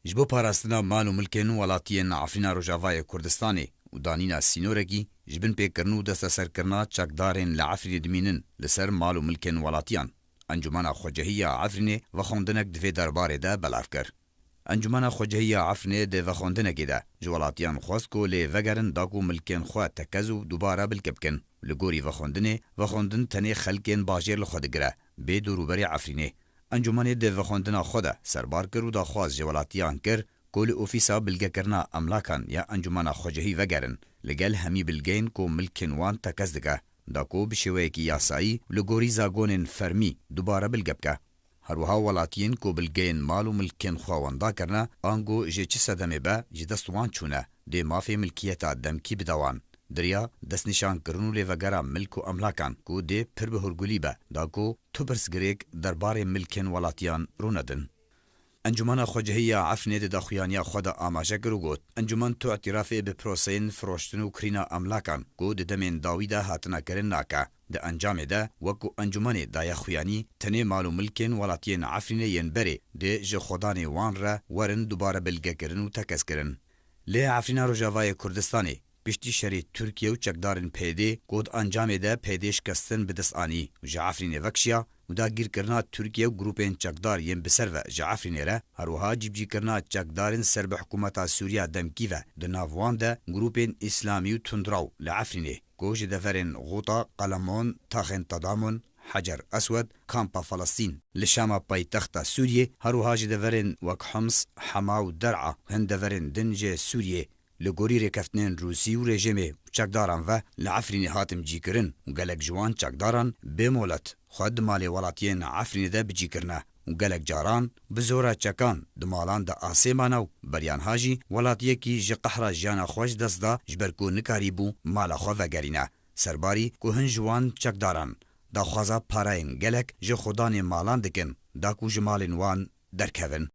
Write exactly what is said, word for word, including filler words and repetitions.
Ji bo parastina mal û milkên welatiyên Efrîna Rojavayê Kurdistanê û danîna sînorekî ji bin pêkirin û desteserkirina çekdarên li Efrînê dimînin li ser mal û milkên welatiyan, Encûmena Xwecihî ya Efrînê vexwendineke di vê derbarê de belav kir. Encûmena Xwecihî ya Efrînê di vexwendinekê de ji welatiyan xwest ku lê vegerin da ku milkên xwe tekez û dubare bilke bikin. Li gorî vexwendinê, vexwendin tenê xelkên bajêr li xwe digire, bê dorûberê Efrînê. Encûmenê di vexwendina xwe de serbar kir û daxwaz ji welatiyan kir ku li ofîsa bilgekirina emlakan ya Encûmena Xwecihî vegerin, li gel hemî bilgeyên ku milkên wan tekez dike, da ku bi şêweyekî yasayî û li gorî zagonên fermî dubare bilge bike. Her wiha welatiyên ku bilgeyên mal û milkên xwe wenda kirine, ango ji çi sedemê be ji dest wan çûne, dê mafê milkiyeta demkî bide wan. Di riya destnîşankirin û lêvegera milk û emlakan ku dê pir bi hurgulî be, da ku tu pirsgirêk derbarê milkên welatiyan rûnedin. Encûmena Xwecihî ya Efrînê di daxuyaniya xwe de amaje kir û got, Encûmen tu îtirafê bi proseyên firoştin û kirîna emlakan ku di demên dawî de hatine kirin nake. Di encamê de, wekî encûmenê daye xuyanî, tenê mal û milkên welatiyên Efrînê yên berê dê ji xwedanê wan re werin dubare bilgekirin û tekezkirin. Lê Efrîna Rojavayê Kurdistanê piştî şerê Tirkiye û çekdarên P Y D ku di encamê de P Y D şikestin bi dest anî û ji Efrînê vekişiya û dagîrkirina Tirkiye û grûpên çekdar yên bi ser ve ji Efrînê re, her wiha cîbicîkirina çekdarên ser bi hikûmeta Sûriya demkî ve, di nav wan de grûpên îslamî û tundraw li Efrînê ku ji deverên Xuta, Qalemon, Taxên Tadamon, Hecer Eswed, Kampa Felestîn, li Şama paytexta Sûriyê, her wiha ji deverên wek Homs, Hema û Der'a û hin deverên din ji Sûriyê, li gorî rêkeftinên Rûsî û rejîmê û çekdaran ve li Efrînê hatin cîkirin û gelek ji wan çekdaran bê molet xwe di malê welatiyên Efrînê de bi cî kirine û gelek caran bi zora çekan di malan de asê mane û beriya niha jî welatiyekî ji qehra jiyana xwe ji dest da, ji ber ku nikarîbû mala xwe vegerîne. Serbarî ku hin ji wan çekdaran daxwaza pareyên gelek ji xudanê malan dikin, da ku ji malên wan derkevin.